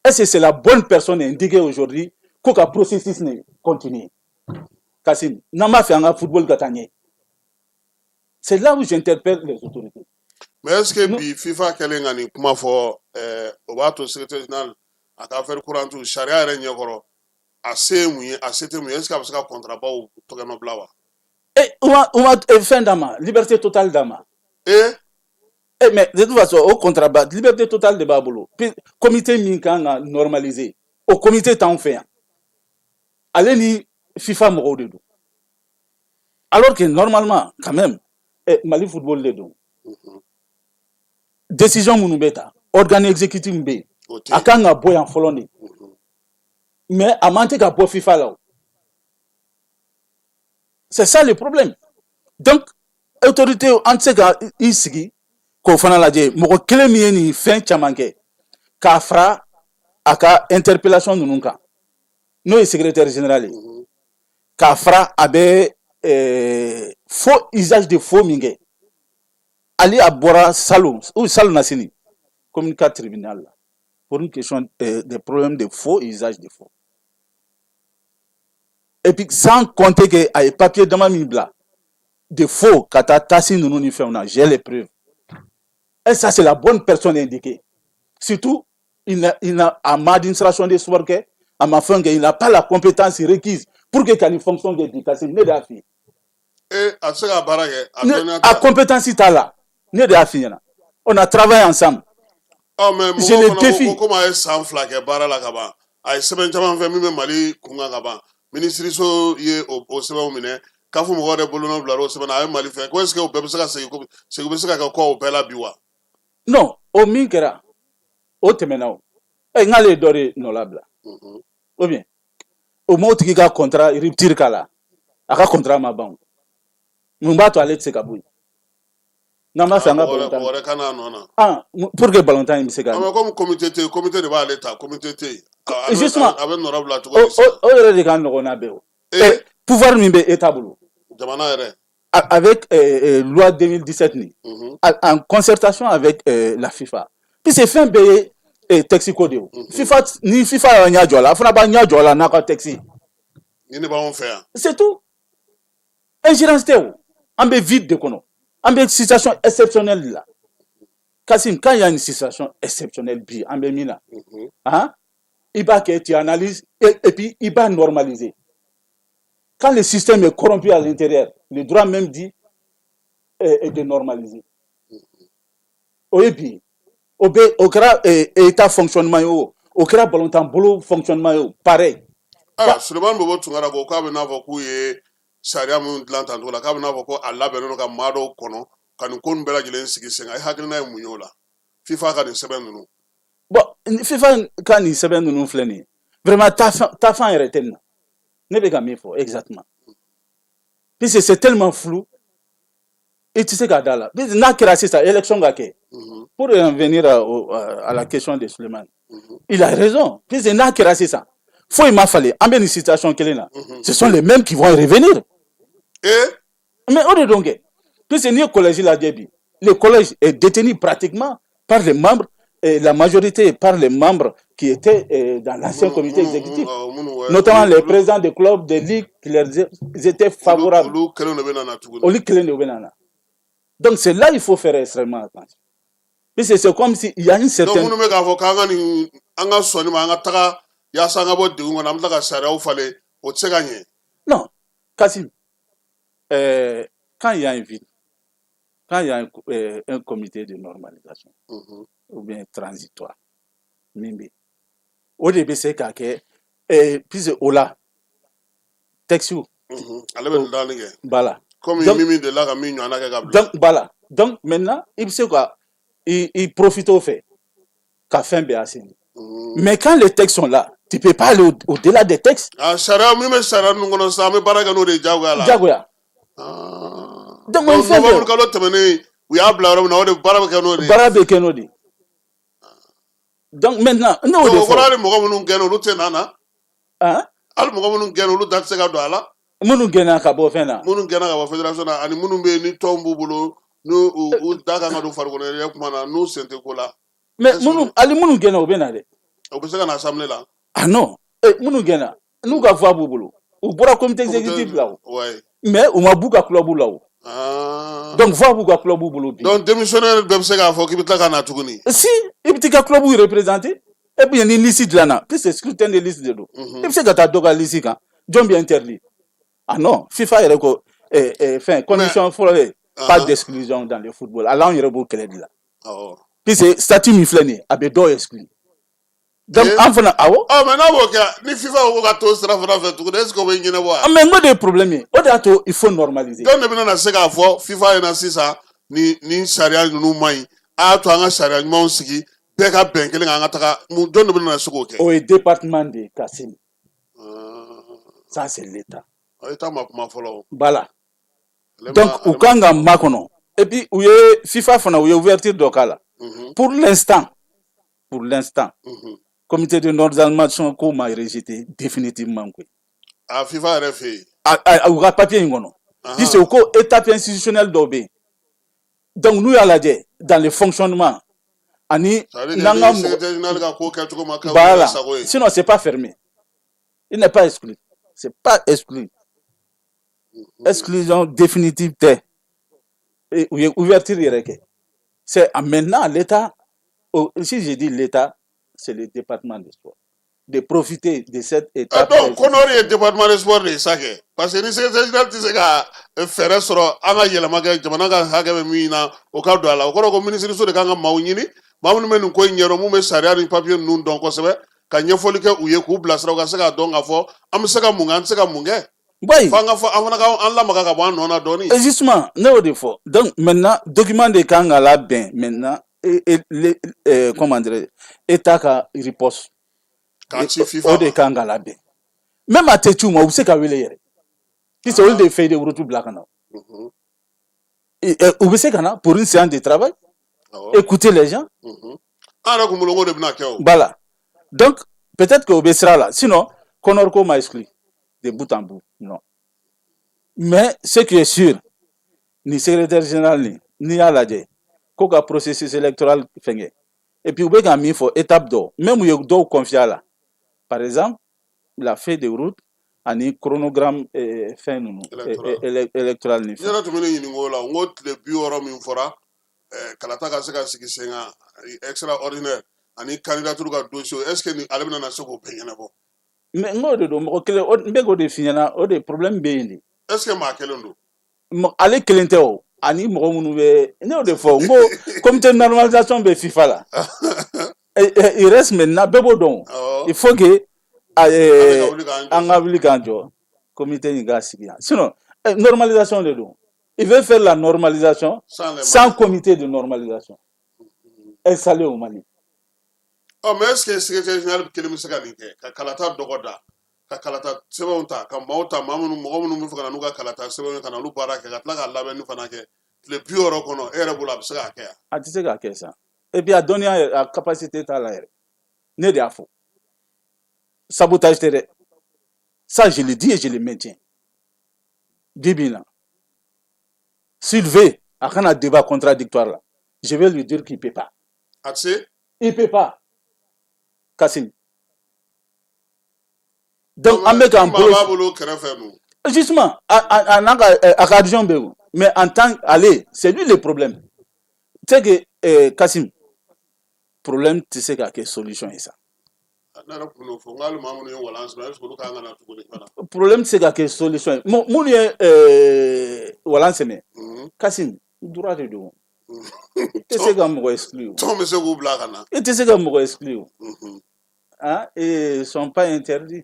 est-ce que c'est la bonne personne indiquée aujourd'hui ko ka processus nin continuer? Kassim, n'an b'a fɛ an ka football ka taa ɲɛ, c'est là où j'interpelle les autorités. Mais est-ce que bi FIFA kɛlen ka nin kuma fɔ, o b'a to secrétaire général a ka affaire courante, sariya yɛrɛ ɲɛkɔrɔ, a se ye mun ye, a se tɛ mun ye? Est-ce que a bɛ se ka contrat baw tɔgɔnɔ bila wa? E, u ma fɛn d'a ma, liberté totale d'a ma. E. Eh, mais de toute façon, o contrat ba, liberté totale de b'a bolo. Puis comité min kan ka normaliser, o comité t'anw fɛ yan. Ale ni FIFA mɔgɔw de don. Alors que normalement, quand même, eh, Mali football de don. Décision minnu bɛ ta, organe exécutif min bɛ yen, a kan ka bɔ yan fɔlɔ de. Mais a man tɛ ka bɔ FIFA la o. C'est ça le problème. Donc, autorité, an tɛ se ka i sigi k'o fana lajɛ. Mɔgɔ kelen min ye nin fɛn caman kɛ k'a fara a ka interpellation ninnu kan, n'o ye secrétaire général ye, k'a fara a bɛ faux usage de faux min kɛ, ale a bɔra salon ou salon na sini communiqué tribunal la pour une question des problèmes de faux usage de faux. Et puis sans compter que a ye papier dama min bila de faux ka taa tasi ninnu ni fɛnw na, j'ai les preuves. Et ça, c'est la bonne personne indiquée? Surtout, il n'a a ma administration de sport kɛ, a ma fɛn kɛ, il n'a pas la compétence requise pour que ka nin fonction kɛ bi. Kassim, ne de y'a f'i ye. E, a tɛ se ka baara kɛ, a dɔnniya. A compétence t'a la, ne de y'a f'i ɲɛna. On a travaillé ensemble. Ɔ, mais mɔgɔw fana ko komi a ye san 2 kɛ baara la ka ban, a ye sɛbɛn caman fɛn min bɛ Mali kun kan ka ban, minisiriso ye o sɛbɛnw minɛ, CAF mɔgɔw yɛrɛ bolonɔ bila o sɛbɛn na, a ye Mali fɛ ko est ce que o bɛɛ bɛ se ka segin, segin bɛ se ka kɛ kɔ o bɛɛ la bi wa? Non, o min kɛra, o tɛmɛna. O ɛ, n k'ale ye dɔ de nɔ labila ou bien o m'o tigi ka contrat rupture k'a la, a ka contrat ma ban. O mun b'a to ale tɛ se ka bɔ yen n'an b'a fɛ an ka balontan mɔgɔ wɛrɛ ka n'a nɔ na? Ah, pour que balontan in bɛ se ka. Mais comme comité tɛ yen, comité de b'ale ta, comité tɛ yen. Justement. A bɛ nɔrɔ bila cogo di? O yɛrɛ de ka nɔgɔn n'a bɛɛ o. Pouvoir min bɛ État bolo. Jamana yɛrɛ. Avec loi 2017 nin, en concertation avec la FIFA, puisque fɛn bɛɛ ye texte ko de ye o. FIFA ni FIFA y'a ɲɛ jɔ a la, a fana b'a ɲɛ jɔ a la n'a ka texte. Ni ne b'anw fɛ yan. C'est tout. Ingérence tɛ o. An bɛ vide de kɔnɔ, an bɛ situation exceptionnelle de la. Kassim, quand il y a une situation exceptionnelle bi, an bɛ min na, han, i b'a kɛ, tu analyses et puis i b'a normaliser. Quand le système est corrompu à l'intérieur, le droit même dit de normaliser. O ye bi o bɛ o kɛra état fonctionnement ye, o o kɛra balontan bolo fonctionnement ye, o pareil. Ayiwa, Sulemani Bobo Tunkara ko k'a bɛ n'a fɔ k'u ye sariya min dilan tancogo la, k'a bɛ n'a fɔ ko a labɛnnen don ka maa dɔw kɔnɔ ka nin ko nin bɛɛ lajɛlen sigi sen kan. E hakilina ye mun ye o la, FIFA ka nin sɛbɛn ninnu? Bon, FIFA ka nin sɛbɛn ninnu filɛ nin ye, vraiment taafan yɛrɛ tɛ nin na. Ne bɛ ka min fɔ exactement, puisque c'est tellement flou, i tɛ se k'a da la. N'a kɛra sisan, élection ka kɛ. Pour en venir à la question de Sulemani, il a raison, puisque n'a kɛra sisan, foyi ma falen, an bɛ nin situation kelen na, ce sont les mêmes qui vont revenir. Et Mais o de don kɛ, puisque n'i ye collège lajɛ bi, le collège est détenu pratiquement par les membres et la majorité par les membres qui étaient dans l'ancien comité exécutif, notamment les présidents des clubs, des ligues, qui leur étaient favorables. Olu kelen de bɛ na tuguni. Olu kelen de bɛ na. Donc c'est là il faut faire extrêmement attention. Puisque c'est comme si il y a une certaine. Donc minnu bɛ k'a fɔ k'an ka nin, an ka sɔn nin ma, an ka taga yaasa an ka bɔ degun kɔnɔ, an bɛ tila ka sariyaw falen, o tɛ se ka ɲɛ. Non, Kassim, quand il y a un vide, quand il y a un comité de normalisation ou bien transitoire, min bɛ yen, o de bɛ se k'a kɛ, puisque o la texte. Ale bɛ dilanni kɛ. Voilà. Komi min delila ka min ɲɔgɔnna kɛ ka bila. Donc voilà. Donc maintenant i bɛ se ka i profiter o fɛ ka fɛn bɛɛ assainir. Mais quand les textes sont là, tu peux pas aller au-delà des textes. Ah, sariya min bɛ sariya ninnu kɔnɔ sisan, an bɛ baara kɛ n'o de ye diyagoya la. Diyagoya. Donc o fɛn bɛɛ. Kalo tɛmɛnen, u y'a bila yɔrɔ min na, o de baara bɛ kɛ n'o de ye. Baara bɛ kɛ n'o de ye. Donc maintenant ne y'o de fɔ. O fɔ. kɔrɔ, hali mɔgɔ minnu gɛnna, olu tɛ na na. Han? Hali mɔgɔ minnu gɛnna, olu da tɛ se ka don a la. Minnu gɛnna ka bɔ fɛn na. Minnu gɛnna ka bɔ fédération na, ani minnu bɛ yen ni tɔn b'u bolo, N'u u da kan ka don farikolo ɲɛnajɛ kuma na, n'u sen tɛ ko la. Mais minnu, hali minnu gɛnna, u bɛ na dɛ. U bɛ se ka na assemblée la? Ah non, minnu gɛnna, n'u ka voix b'u bolo, u bɔra comité exécutif la o, mais u ma b'u ka club la o. Donc voix b'u ka club bolo bi. Donc démissionnaire bɛɛ bɛ se k'a fɔ k'i bɛ tila ka na tuguni? Si, i bɛ t'i ka club représenter, et puis ni liste dilanna, puisque scrutin de liste de don, i bɛ se ka taa dɔ ka liste kan. Jɔn bɛ interdit? Ah non, FIFA yɛrɛ ko fɛn condition fɔlɔ ye pas d'exclusion dans le football. Ala, anw yɛrɛ b'o kɛlɛ de la, puisque statut min filɛ nin ye, a bɛ dɔw exclure. Donc an fana, awɔ. Ɔ, mais n'a b'o kɛ, ni FIFA ko ka to sira fana fɛ tuguni, est ce que o bɛ ɲɛnabɔ wa? Mais n ko de ye problème ye, o de y'a to il faut normaliser. Jɔn de bɛna na se k'a fɔ FIFA ɲɛna sisan ni sariya ninnu man ɲi, a y'a to an ka sariya ɲumanw sigi, bɛɛ ka bɛn kelen kan, an ka taga mun? Jɔn de bɛna na se k'o kɛ? O ye département de ye, Kassim. Ça, c'est l'État. État ma kuma fɔlɔ. Voilà, donc u kan ka makɔnɔ. Et puis u ye FIFA fana, u ye ouverture dɔ k'a la. Pour l'instant, comité de normalisation ko ma rejeté définitivement koyi. A FIFA yɛrɛ fɛ yen? U ka papier in kɔnɔ, puisque u ko étape institutionnelle dɔw bɛ yen. Donc n'u y'a lajɛ dans le fonctionnement ani n'an ka secrétaire général ka ko kɛcogo ma kɛ. Voilà, sinon c'est pas fermé, il n'est pas exclu, c'est pas exclu, exclusion définitive tɛ. U ye ouverture yɛrɛ kɛ. C'est maintenant l'État, si je dis l'État, c'est le département de sport, de profiter de cette étape. Donc CONOR ye département de sport de ye sa kɛ, parce que ni secrétaire général tɛ se ka fɛɛrɛ sɔrɔ an ka yɛlɛma kɛ jamana ka hakɛ bɛ min na, o ka don a la, o kɔrɔ ko minisiriso de kan ka maaw ɲini, maa minnu bɛ nin ko in ɲɛdɔn, mun bɛ sariya ni papiye ninnu dɔn kosɛbɛ, ka ɲɛfɔli kɛ u ye, k'u bilasira, u ka se k'a dɔn k'a fɔ an bɛ se ka mun kɛ, an tɛ se ka mun kɛ. Oui. F'an ka fɔ, an fana ka an lamaga ka bɔ an nɔ na dɔɔni. Justement, ne y'o de fɔ. Donc maintenant, document de kan ka labɛn maintenant et comment dire, État ka riposte. K'a ci FIFA. O de kan ka labɛn. Même a tɛ ci u ma, u bɛ se ka wele yɛrɛ, puisque olu de ye feuille de route bila ka na. U bɛ se ka na pour une séance de travail, écouter les gens. An yɛrɛ kun bolo ko de bɛna kɛ o. Voilà, donc peut-être que o bɛ sira la. Sinon CONOR ko ma exclu de bout en bout, non. Mais ce qui est sûr, ni secrétaire général ni n'i y'a lajɛ ko ka processus électoral fɛngɛ, et puis u bɛ ka min fɔ, étape dɔw même, u ye dɔw confier a la, par exemple la feuille de route ani chronogramme, fɛn ninnu électoral ni fɛn. Ne yɛrɛ tun bɛ ne ɲininka o la, n ko tile 60 min fɔra kalata ka se ka sigi sen kan extraordinaire ani candidature ka dossier, est ce que ni ale bɛna na se k'o bɛɛ ɲɛnabɔ? Mais n k'o de don, mɔgɔ kelen, n bɛ k'o de f'i ɲɛna, o de problème bɛ yen de. Est ce que maa kelen don? Ale kelen tɛ o, ani mɔgɔ minnu bɛ, ne y'o de fɔ, n ko comité de normalisation bɛ FIFA la. Il reste maintenant, bɛɛ b'o dɔn, il faut que an ka wuli k'an jɔ, comité in ka sigi yan. Sinon normalisation de don, il veut faire la normalisation sans comité de normalisation installé au Mali. Ɔ, mais est ce que secrétaire général kelen bɛ se ka nin kɛ, ka kalata dɔgɔ da, ka kalata sɛbɛnw ta, ka maaw ta, maa minnu, mɔgɔ minnu bɛ fɛ ka na n'u ka kalata sɛbɛnw ye, ka na olu baara kɛ, ka tila k'a labɛnni fana kɛ tile 60 kɔnɔ? E yɛrɛ bolo, a bɛ se k'a kɛ yan? A tɛ se k'a kɛ sa. Et puis a dɔnniya yɛrɛ, a capacité t'a la yɛrɛ. Ne de y'a fɔ, sabotage tɛ dɛ. Ça, je le dis et je le maintiens. Bi bi in na, s'il veut, a kana débat contradictoire là, je vais lui dire qu'il peut pas. A tɛ se. Il peut pas, Kassim. Donc an bɛ k'an bolo, b'a bolo kɛrɛfɛ nun. Justement, a n'a ka a ka adjoint bɛ yen, mais en tant ale, c'est lui le problème. Tu sais que Kassim, problème tɛ se ka kɛ solution ye sa. Ne yɛrɛ kun y'o fɔ, n k'ale maa minnu ye walan sɛmɛ, est ce que olu kan ka na tuguni fana? Problème tɛ se ka kɛ solution ye. Minnu ye walan sɛmɛ, Kassim, droit de don. I tɛ se ka mɔgɔ exclure. Tɔn bɛ se k'u bila ka na. I tɛ se ka mɔgɔ exclure. Hein, et ils sont pas interdits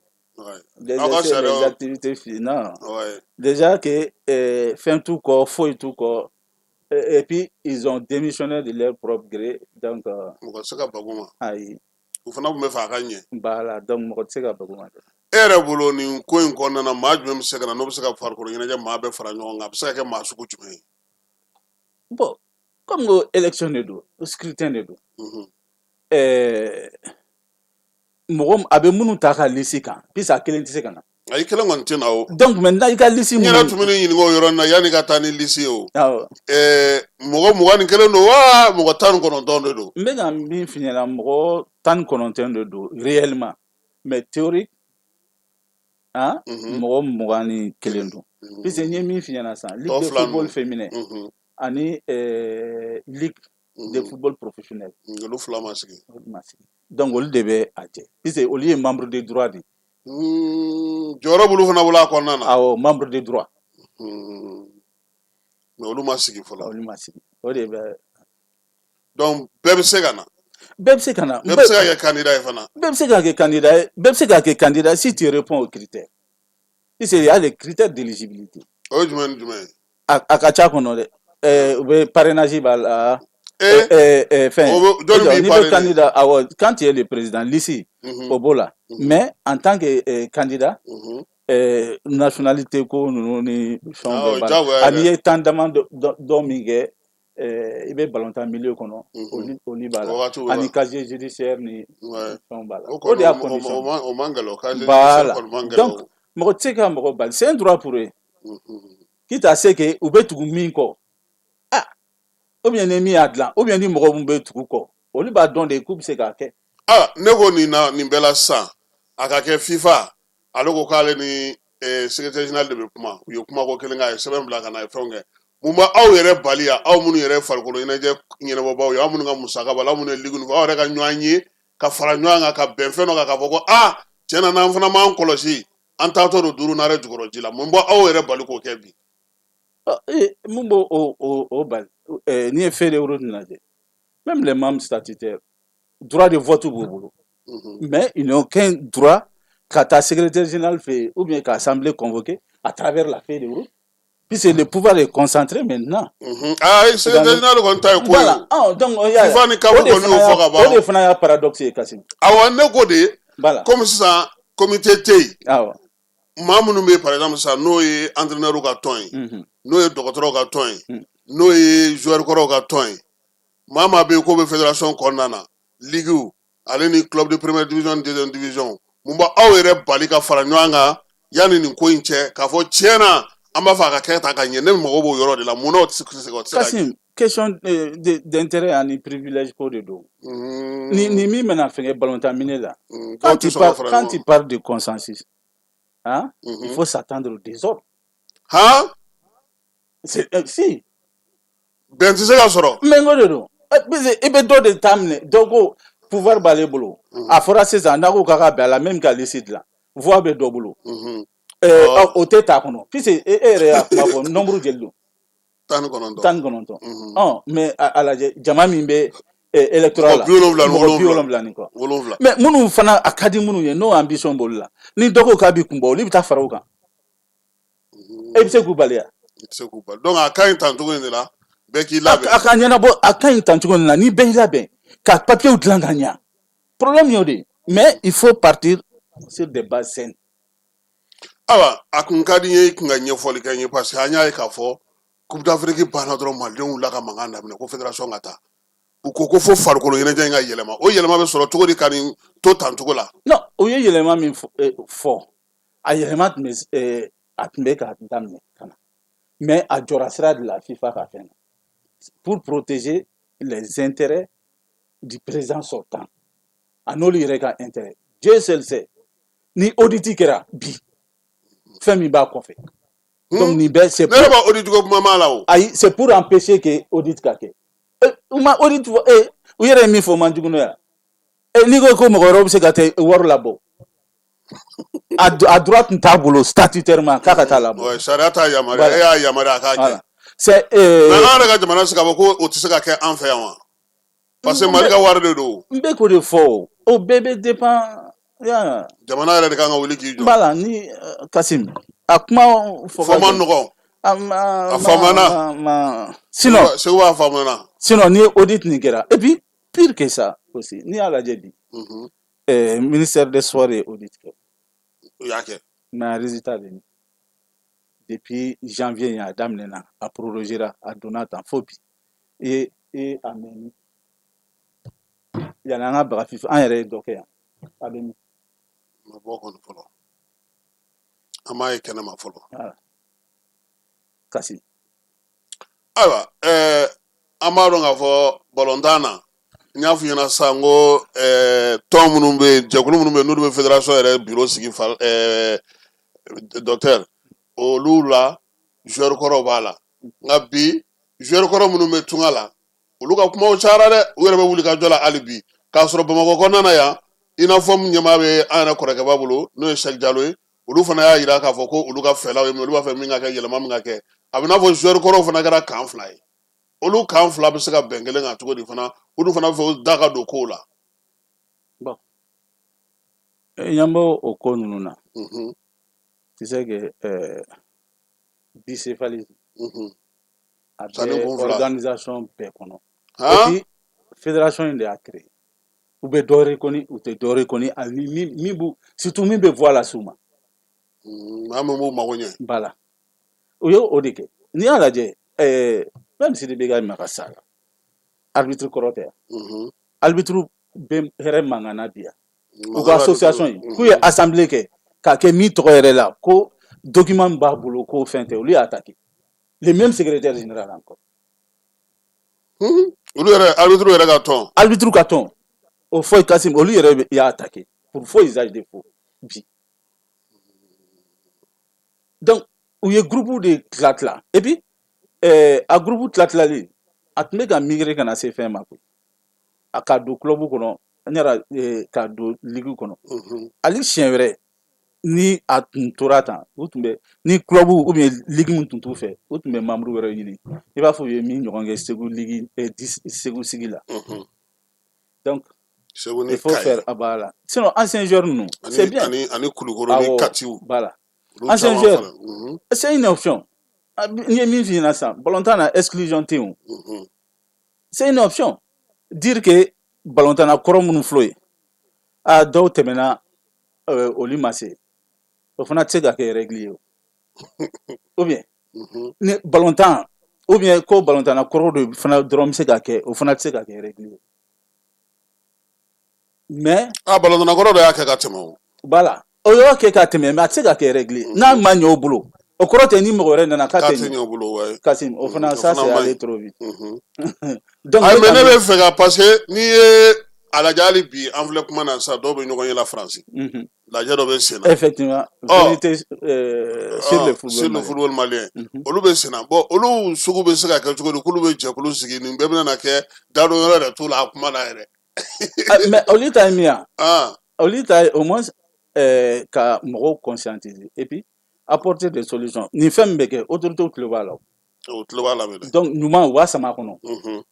d'exercer les activités. Non. Déjà que fɛn t'u kɔ, foyi t'u kɔ. Et puis ils ont démissionné de leur propre gré, donc Mɔgɔ tɛ se ka bag'u ma. Ayi. U fana tun bɛ fɛ a ka ɲɛ. Voilà, donc mɔgɔ tɛ se ka bag'u ma dɛ. E yɛrɛ bolo, nin ko in kɔnɔna na, maa jumɛn bɛ se ka na, n'o bɛ se ka farikolo ɲɛnajɛ maa bɛɛ fara ɲɔgɔn kan? A bɛ se ka kɛ maa sugu jumɛn ye? Bon, comme ko élection de don, scrutin de don, mɔgɔ a bɛ minnu ta ka liste kan, puisque a kelen tɛ se ka na. Ayi, kelen kɔni tɛ na o. Donc maintenant, i ka liste N yɛrɛ tun bɛ ɲininka o yɔrɔ in na yanni ka taa ni liste ye o. Awɔ. Mɔgɔ 21 don wa mɔgɔ 19 de don? N bɛ ka min f'i ɲɛna, mɔgɔ 19 de don réellement, mais théorique, hein, mɔgɔ 21 don, puisque n ye min f'i ɲɛna sisan, ligue de football féminin ani ligue de football professionnel. Olu fila ma sigi. Olu ma sigi, donc olu de bɛ a jɛ, puisque olu ye membre de droit de ye. Jɔyɔrɔ b'olu fana bolo a kɔnɔna na. Awɔ, membre de droit. Mais olu ma sigi fɔlɔ. Olu ma sigi, o de bɛ. Donc bɛɛ bɛ se ka na. Bɛɛ bɛ se ka na. Bɛɛ bɛ se ka kɛ candidat ye fana. Bɛɛ bɛ se ka kɛ candidat ye, bɛɛ bɛ se ka kɛ candidat si tu réponds aux critères, puisque il y a les critères d'éligibilité. O ye jumɛn ni jumɛn ye? A ka ca kɔnɔ dɛ. U bɛ parrainage b'a la. Fɛn jɔnni b'i parrainer? Candidat, awɔ, quand tu es le président, liste o b'o la, mais en tant que candidat, nationalité ko ninnu ni fɛnw bɛɛ b'a la, ani i ye temps dama dɔ min kɛ i bɛ balontan milieu kɔnɔ, olu b'a la, ani casier judiciaire ni fɛnw b'a la. O de y'a condition. O man gɛlɛn, casier. Voilà, donc mɔgɔ tɛ se ka mɔgɔ bali, c'est un droit pour eux, quitte à ce que u bɛ tugu min kɔ, ah, ou bien ni min y'a dilan, ou bien ni mɔgɔ min bɛ tugu kɔ, olu b'a dɔn de k'u bɛ se k'a kɛ. Ah, ne ko nin na, nin bɛɛ la sisan, a ka kɛ FIFA, ale ko k'ale ni secrétaire général de bɛ kuma, u ye kuma ko kelen k'a ye sɛbɛn bila ka na, ye fɛnw kɛ. Mun b'a aw yɛrɛ bali yan, aw minnu yɛrɛ farikolo ɲɛnajɛ ɲɛnabɔbaw ye, aw minnu ka musaka b'a la, aw minnu ye ligue fɔ, aw yɛrɛ ka ɲɔgɔn ye ka fara ɲɔgɔn kan ka bɛn fɛn dɔ kan, k'a fɔ ko aa, tiɲɛ na, n'an fana m'an kɔlɔsi, an taatɔ don duuru naare jukɔrɔ ji la? Mun b'a aw yɛrɛ bali k'o kɛ bi? Mun b'o o bali? N'i ye feuille de route lajɛ, même les membres statutaires, droit de vote b'u bolo, mais ils n'ont aucun droit ka taa secrétaire général fɛ yen ou bien ka assemblée convoquer à travers la feuille de route, puisque le pouvoir est concentré maintenant. Ah, secrétaire général kɔni ta ye ko ye. Voilà. Ah, donc FIFA ni CAF kɔni y'o fɔ ka ban. O de fana y'a paradoxe ye, Kassim. Awɔ, ne ko de. Voilà. Comme sisan comité tɛ yen. Awɔ. Maa minnu bɛ yen, par exemple sisan, n'o ye entraîneur ka tɔn ye, n'o ye dɔgɔtɔrɔw ka tɔn ye, n'o ye joueur kɔrɔw ka tɔn ye, maa maa bɛ yen k'o bɛ fédération kɔnɔna na, ligue ale ni club de première division, deuxième division, mun b'a aw yɛrɛ bali ka fara ɲɔgɔn kan yanni nin ko in cɛ, k'a fɔ tiɲɛ na, an b'a fɛ a ka kɛ tan ka ɲɛ? Ne mago b'o yɔrɔ de la. Mun na o tɛ se ka Kassim, question d'intérêt ani privilège ko de don. Ni min bɛna fɛngɛ balontan minɛ la, quand tu parles de consensus, hein, il faut s'attendre au désordre. Han? Si. Bɛn tɛ se ka sɔrɔ. Mais n ko de don, parce que i bɛ dɔ de ta minɛ, dɔ ko pouvoir b'ale bolo. A fɔra sisan n'a ko k'a ka bɛn a la, même ka liste dilan, voix bɛ dɔ bolo. O tɛ t'a kɔnɔ, puisque e yɛrɛ y'a kuma fɔ, nombre joli don? 19. 19. Ɔ, mais a lajɛ, jama min bɛ électoral la, 70. Mɔgɔ 70 ni kɔ. 70. Mais minnu fana a ka di minnu ye, n'o ambition b'olu la, ni dɔ ko k'a b'i kun bɔ, olu bɛ taa fara o kan. E bɛ se k'u bali ya? I tɛ se k'u bali. Donc a ka ɲi tan cogo in de la, bɛɛ k'i labɛn. A ka ɲɛnabɔ, a ka ɲi tan cogo in na, ni bɛɛ y'i labɛn ka papiyew dilan ka ɲa. Problème y'o de ye, mais il faut partir sur des bases saines. Ayiwa, a kun ka di n ye i kun ka ɲɛfɔli kɛ n ye, parce que an y'a ye k'a fɔ Coupe d'Afrique banna dɔrɔn, malidenw wulila ka mankan daminɛ ko fédération ka taa. U ko ko fo farikolo ɲɛnajɛ in ka yɛlɛma. O yɛlɛma bɛ sɔrɔ cogo di ka nin to tan cogo la? Non, o ye yɛlɛma min fɔ, a yɛlɛma tun bɛ, a tun bɛ ka daminɛ ka na, mais a jɔra sira de la FIFA ka fɛn na, pour protéger les intérêts du président sortant, a n'olu yɛrɛ ka intérêt. Dieu seul sait ni audit kɛra bi, fɛn min b'a kɔfɛ. Donc nin bɛɛ, c'est Ne yɛrɛ b'a audit ko kuma m'a la o. Ayi, c'est pour empêcher que audit ka kɛ. U ma audit fɔ, u yɛrɛ ye min fɔ, o man jugu n'o ye. N'i ko ko mɔgɔ wɛrɛw bɛ se ka taa wari labɔ, a droit tun t'a bolo statutairement k'a ka taa labɔ. Sariya t'a yamaruya, e y'a yamaruya a k'a kɛ. C'est Mais an yɛrɛ ka jamana se k'a fɔ ko o tɛ se ka kɛ an fɛ yan wa? Parce que Mali ka wari de don. N bɛ k'o de fɔ, o bɛɛ bɛ dépend ya. Jamana yɛrɛ de kan ka wuli k'i jɔ. Voilà, ni Kassim, a kuma fɔ ka man nɔgɔn. A faamana. Sinon Segu b'a faamuna. Sinon ni audit nin kɛra, et puis pire que ça aussi, n'i y'a lajɛ bi, ministère des Sports ye audit kɛ. U y'a kɛ. Mais résultat bɛ min? Depuis janvier a daminɛna, a prorogera, a donna tan fo bi. I ye a mɛn yanni an ka baga FIFA, an yɛrɛ ye dɔ kɛ yan, a bɛ min? Ma bɔ kɔni fɔlɔ. An m'a ye kɛnɛma fɔlɔ. Voilà. Kasi. Ayiwa, an b'a dɔn k'a fɔ balontan na, n y'a f'i ɲɛna sisan ko tɔn minnu bɛ yen, jɛkulu minnu bɛ yen, n'olu bɛ fédération yɛrɛ bureau sigi fa, docteur, olu la joueur kɔrɔw b'a la. Nka bi joueur kɔrɔ minnu bɛ tunga la, olu ka kumaw cayara dɛ. U yɛrɛ bɛ wuli ka jɔ la hali bi, k'a sɔrɔ Bamakɔ kɔnɔna na yan, i n'a fɔ ɲɛmaa bɛ an yɛrɛ kɔrɔkɛba bolo, n'o ye Sɛki Jalo ye. Olu fana y'a jira k'a fɔ ko olu ka fɛlaw ye min ye, olu b'a fɛ min ka kɛ, yɛlɛma min ka kɛ. A bɛ n'a fɔ joueur kɔrɔw fana kɛra camp fila ye. Olu camp fila bɛ se ka bɛn kelen kan cogo di fana? Olu fana bɛ fɛ u da ka don kow la. Bon, ɲɛ b'o o ko ninnu na. Tu sais que bicéphalisme a bɛ organisation bɛɛ kɔnɔ. Et puis fédération in de y'a créé. U bɛ dɔ reconnu, u tɛ dɔ reconnu, ani min b'u, surtout min bɛ voix lase u ma. Maa min b'u mago ɲɛ. Voilà, u ye o de kɛ. N'i y'a lajɛ, même Sidibe ka Maga Sala, arbitre kɔrɔ tɛ yan, arbitre bɛ hɛrɛ mankan na bi yan. U ka association in, k'u ye assemblée kɛ k'a kɛ min tɔgɔ yɛrɛ la, ko document min b'a bolo, k'o fɛn tɛ, olu y'a attaqué, le même secrétaire général encore. Olu yɛrɛ, arbitre yɛrɛ ka tɔn. Arbitre ka tɔn o fɔ Kasim, olu yɛrɛ y'a attaqué pour faux usage de faux bi. Donc u ye groupe de tila tila, et puis a groupe tila tilali, a tun bɛ ka migrer ka na se fɛn ma koyi, a ka don club kɔnɔ, n yɛrɛ ka don ligue kɔnɔ. Hali siɲɛ wɛrɛ ni a tun tora tan, u tun bɛ ni club ou bien ligue min tun t'u fɛ, u tun bɛ membre wɛrɛ ɲini, i b'a fɔ u ye min ɲɔgɔn kɛ Segu ligue, Segu sigi la. Donc il faut faire a voilà, sinon ancien joueur ninnu, c'est bien. Ani Kulukoro ni Katiw. Voilà, ancien joueur, c'est une option. N ye min f'i ɲɛna sisan, balontan na, exclusion tɛ yen o. C'est une option, dire que balontanna kɔrɔ minnu filɛ ye, a dɔw tɛmɛna, olu ma se, o fana tɛ se ka kɛ règle ye o. Ou bien ni balontan, ou bien ko balontanna kɔrɔ de fana dɔrɔn bɛ se ka kɛ, o fana tɛ se ka kɛ règle ye. Mais a balontanna kɔrɔ dɔ y'a kɛ ka tɛmɛ o. Voilà, o y'o kɛ ka tɛmɛ, mais a tɛ se ka kɛ règle ye. N'a ma ɲɛ o bolo, o kɔrɔ tɛ ni mɔgɔ wɛrɛ nana k'a tɛ ɲɛ o bolo. Ouais, Kasim, o fana, ça c'est aller trop vite. Donc ayi, mais ne bɛ fɛ ka, parce que n'i ye a lajɛ hali bi, an filɛ kuma na sisan, dɔw bɛ ɲɔgɔn ye la Faransi, lajɛ dɔ bɛ sen na. Effectivement, vérité sur le football, sur le football malien, olu bɛ sen na. Bon, olu sugu bɛ se ka kɛ cogo di k'olu bɛ jɛkulu sigi? Nin bɛɛ bɛna kɛ dadon yɔrɔ yɛrɛ t'u la a kuma na yɛrɛ. Mais olu ta ye min ye, olu ta ye au moins ka mɔgɔw conscientiser et puis apporter des solutions. Nin fɛn min bɛ kɛ, autorités tulo b'a la. O tulo b'a la minɛ. Donc ɲuman, u b'a sama a kɔnɔ.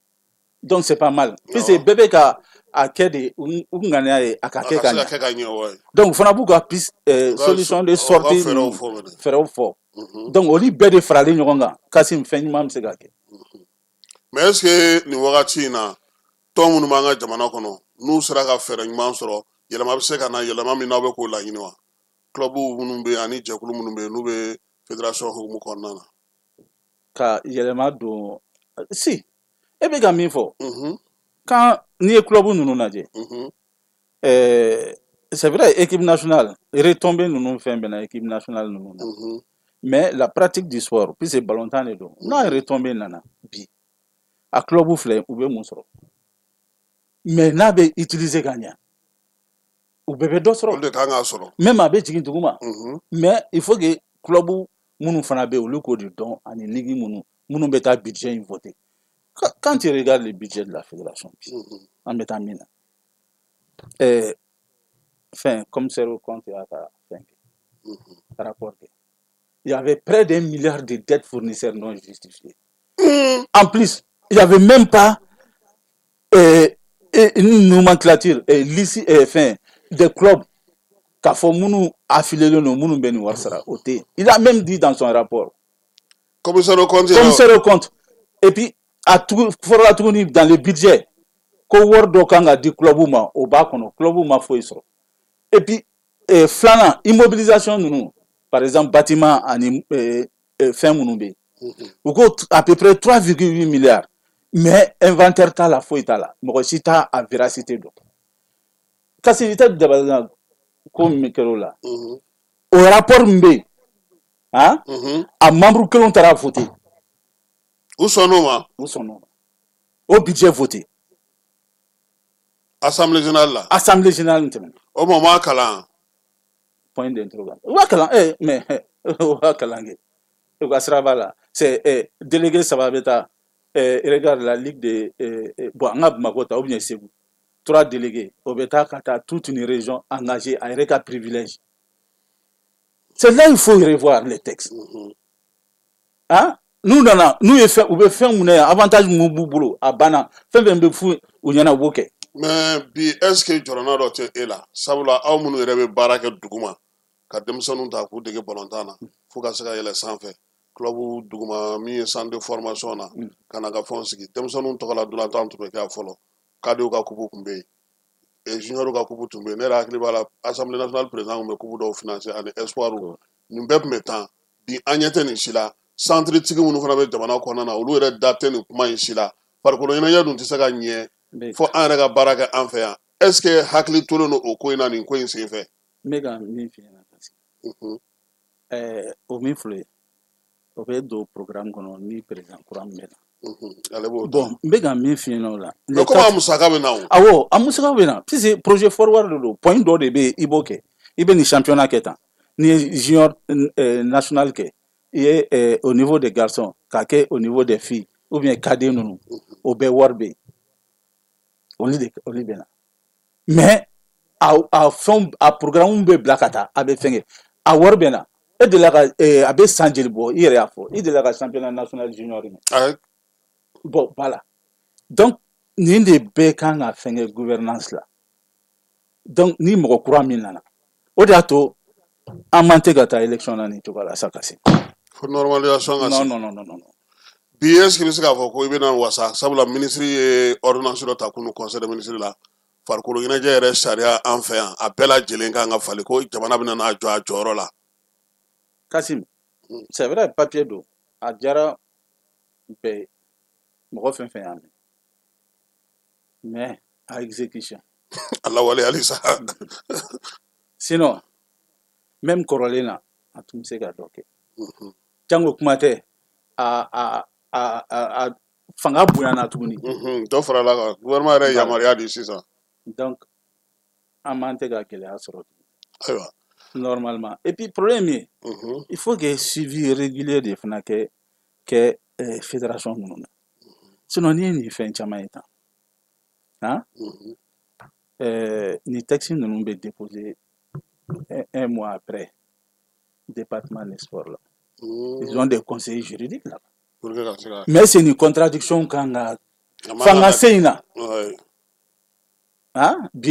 Donc c'est pas mal, puisque bɛɛ bɛ ka a kɛ de u ŋaniya ye a ka kɛ ka ɲɛ. Donc u fana b'u ka piste, solution de sortie, fɛɛrɛw fɔ. Donc olu bɛɛ de faralen ɲɔgɔn kan, Kasim, fɛn ɲuman bɛ se ka kɛ. Mais est ce que nin wagati in na, tɔn minnu b'an ka jamana kɔnɔ, n'u sera ka fɛɛrɛ ɲuman sɔrɔ, yɛlɛma bɛ se ka na, yɛlɛma min n'aw bɛ k'o laɲini wa? Club minnu bɛ yen ani jɛkulu minnu bɛ yen, n'u bɛ fédération hukumu kɔnɔna na. Ka yɛlɛma don, si e bɛ ka min fɔ, quand n'i ye club ninnu lajɛ, c'est vrai, équipe nationale retombée ninnu, fɛn bɛɛ na équipe nationale ninnu na, mais la pratique du sport, puisque balontan de don, n'a retombée nana bi, a club filɛ, u bɛ mun sɔrɔ? Mais n'a bɛ utiliser ka ɲɛ, u bɛɛ bɛ dɔ sɔrɔ. Olu de kan k'a sɔrɔ. Même a bɛ jigin duguma. Mais il faut que club minnu fana bɛ yen, olu k'o de dɔn, ani ligue minnu bɛ taa budget in voter. Quand tu regardes le budget de la fédération, an bɛ taa min na, fɛn commissaire au compte y'a ka fɛn kɛ, rapport kɛ, il y avait près d'1 milliard de dettes fournisseurs non justifiées. En plus, il y avait même pas une nomenclature, liste, fɛn des clubs k'a fɔ minnu affilié don, minnu bɛ nin wari sara, o tɛ yen. Il a même dit dans son rapport. Commissaire au compte. Commissaire au compte. Et puis a tugu fɔra tuguni dans le budget ko wari dɔ kan ka di club ma, o b'a kɔnɔ, club ma foyi sɔrɔ. Et puis filanan, immobilisation ninnu, par exemple bâtiment ani fɛn minnu bɛ yen, u ko à peu près 3,8 milliards, mais inventaire t'a la, foyi t'a la, mɔgɔ si t'a a véracité dɔn. Kasi i tɛ dabali ko min kɛra o la, o rapport min bɛ yen. Han, a membre kelenw taara voter. U sɔnn'o ma? U sɔnn'o ma, o budget voté. Assemblée générale la? Assemblée générale tɛmɛna. O ma, o m'a kalan? Point d'interrogation. U b'a kalan, mais u b'a kalan kɛ, u ka sira b'a la. C'est délégué saba bɛ taa. Regarde la ligue de bon, an ka Bamakɔ ta ou bien Segu, trois délégués, o bɛ taa ka taa toute une région engagée, a yɛrɛ ka privilège. C'est là il faut revoir les textes. Hein, n'u nana, n'u ye fɛn, u bɛ fɛn mun na yan, avantage mun b'u bolo, a banna, fɛn fɛn bɛ fu u ɲɛna, u b'o kɛ. Mais bi, est ce que jɔrɔna dɔ tɛ e la? Sabula aw minnu yɛrɛ bɛ baara kɛ duguma ka denmisɛnninw ta k'u dege balontan na fo ka se ka yɛlɛ sanfɛ, club duguma min ye centre de formation na, ka na ka fɛnw sigi, denmisɛnninw tɔgɔ la dolantan tun bɛ kɛ fɔlɔ, cadetw ka coupe tun bɛ yen, junior ka coupe tun bɛ yen. Ne yɛrɛ hakili b'a la, Assemblée nationale président tun bɛ coupe dɔw financer ani espoir. Nin bɛɛ tun bɛ tan. Bi, an ɲɛ tɛ nin si la. Centre tigi minnu fana bɛ jamana kɔnɔna na, olu yɛrɛ da tɛ nin kuma in si la. Farikolo ɲɛnajɛ dun tɛ se ka ɲɛ fo an yɛrɛ ka baara kɛ an fɛ yan. Est ce que hakili tolen don o ko in na, nin ko in sen fɛ? N bɛ ka min f'i ɲɛna, parce que o min filɛ, o bɛ don programme kɔnɔ ni président kura min bɛ na. Ale b'o. Bon, n bɛ ka min f'i ɲɛna o la. Mais komi a musaka bɛ na o. Awɔ, a musaka bɛ na, puisque projet forward de don. Point dɔ de bɛ yen, i b'o kɛ, i bɛ nin championnat kɛ tan, n'i ye junior national kɛ, i ye au niveau des garçons, k'a kɛ au niveau des filles ou bien cadet ninnu, o bɛɛ wari bɛ yen, olu de, olu bɛ na. Mais a fɛnw, a programme bɛ bila ka taa, a bɛ fɛn kɛ, a wari bɛ na. E delila ka, a bɛ san joli bɔ? I yɛrɛ y'a fɔ, i delila ka championnat national junior mɛn? Bon, voilà. Donc nin de bɛɛ kan ka fɛn kɛ gouvernance la. Donc ni mɔgɔ kura min nana, o de y'a to an man tɛ ka taa élection na nin cogo la sa ka se. Fo normalisation ka Non, non, non, non, non. Bi, est ce que i bɛ se k'a fɔ ko i bɛna wasa? Sabula ministre ye ordonnance dɔ ta kunu conseil des ministres la, farikolo ɲɛnajɛ yɛrɛ sariya an fɛ yan, a bɛɛ lajɛlen kan ka falen, ko jamana bɛna n'a jɔ a jɔyɔrɔ la. Kasim, c'est vrai, papier don, a diyara bɛɛ ye, mɔgɔ fɛn fɛn y'a mɛn, mais a exécution. A lawaleyali sa. Sinon même kɔrɔlen na, a tun bɛ se ka dɔ kɛ. Jango kuma tɛ, a a a a a fanga bonyana tuguni. Dɔ farala kan, gouvernement yɛrɛ ye yamaruya di sisan. Donc an man tɛ ka gɛlɛya sɔrɔ tuguni. Ayiwa. Normalement. Et puis problème ye, il faut que suivi régulier de fana kɛ fédération ninnu na. Sinon n'i ye nin fɛn caman ye tan, han, nin texte ninnu bɛ déposer un mois après département des sports là. Ils ont des conseillers juridiques là. Pour que ka se ka Mais c'est une contradiction kan ka fanga sen in na. Han, bi.